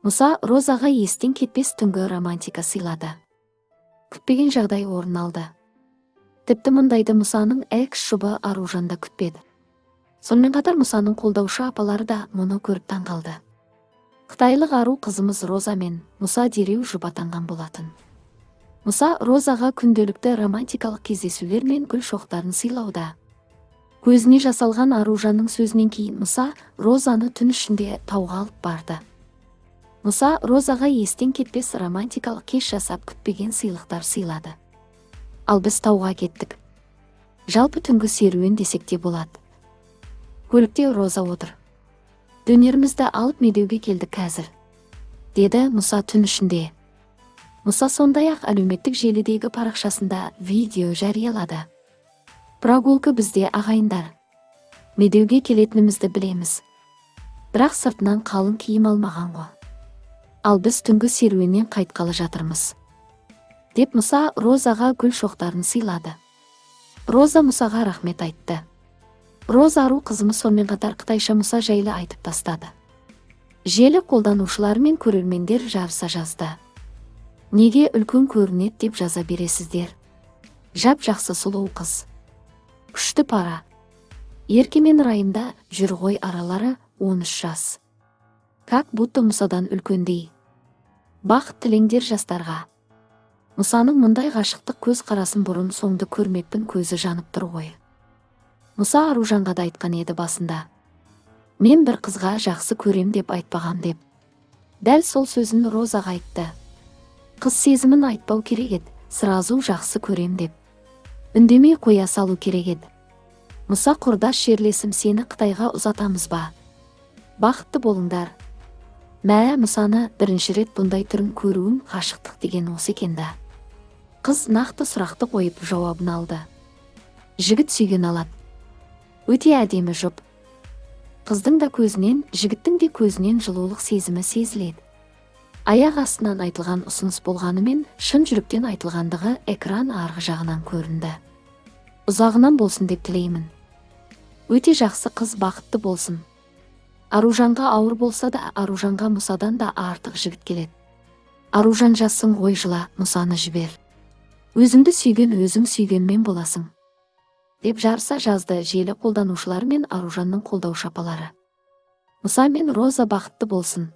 Мұса Розаға естен кетпес түнгі романтика сыйлады. Күтпеген жағдай орын алды. Тіпті мұндайды Мұсаның экс жұбы Аружан да күтпеді. Сонымен қатар Мұсаның қолдаушы апалары да мұны көріп таңғалды. Қытайлық ару қызымыз Роза мен Мұса дереу жұп атанған болатын. Мұса Розаға күнделікті романтикалық кездесулер мен гүл шоқтарын сыйлауда. Көзіне жас алған Аружанның сөзінен кейін Мұса Розаны түн ішінде тауға алып барды. Мұса Розаға естен кетпес романтикалық кеш жасап, күтпеген сыйлықтар сыйлады. Ал біз тауға кеттік. Жалпы түнгі серуен десек те болады. Көлікте Роза отыр. «Дөнерімізді алып, Медеуге келдік қазір», – деді Мұса түн ішінде. Мұса сондай-ақ әлеуметтік желідегі парақшасында видео жариялады. «Прогулка бізде, ағайындар. Медеуге келетінімізді білеміз. Бірақ сыртынан қалың киім алмаған ғой. Ал біз түнгі серуеннен қайтқалы жатырмыз», – деп Мұса Розаға гүл шоқтарын сыйлады. Роза Мұсаға рахмет айтты. Роза ару қызымыз сонымен қатар қытайша Мұса жайлы айтып тастады. Желі қолданушылары мен көрермендер жарыса жазды. «Неге үлкен көрінеді деп жаза бересіздер? Жап жақсы сұлу қыз. Күшті пара. Ерке мен Райымда жүр ғой, аралары 13 жас. Как будто Мұсадан үлкендей. Бақыт тілеңдер жастарға. Мұсаның мұндай ғашықтық көз қарасын бұрын соңды көрмеппін, көзі жанып тұр ғой». Мұса Аружанға да айтқан еді басында. «Мен бір қызға жақсы көрем деп айтпағам», – деп. Дәл сол сөзін Розаға айтты. Қыз сезімін айтпау керек еді, сразу жақсы көрем деп. Үндемей қоя салу керек еді. Мұса құрдас, жерлесім, сені Қытайға ұзатамыз ба? Бақытты болыңдар. Мә, Мұсаны бірінші рет бұндай түрін көруім. Ғашықтық деген осы екен да. Қыз нақты сұрақты қойып, жауабын алды. Жігіт сүйген алады. Өте әдемі жұп. Қыздың да көзінен, жігіттің де көзінен жылулық сезімі сезіледі. Аяқ астынан айтылған ұсыныс болғанымен, шын жүректен айтылғандығы экран арғы жағынан көрінді. Ұзағынан болсын деп тілеймін. Өте жақсы қыз, бақытты болсын. Аружанға ауыр болса да, Аружанға Мұсадан да артық жігіт келеді. Аружан, жассың ғой, жыла, Мұсаны жібер. Өзіңді сүйген, өзің сүйгенмен боласың, деп жарыса жазды желі қолданушылары мен Аружанның қолдаушы апалары. Мұса мен Роза бақытты болсын.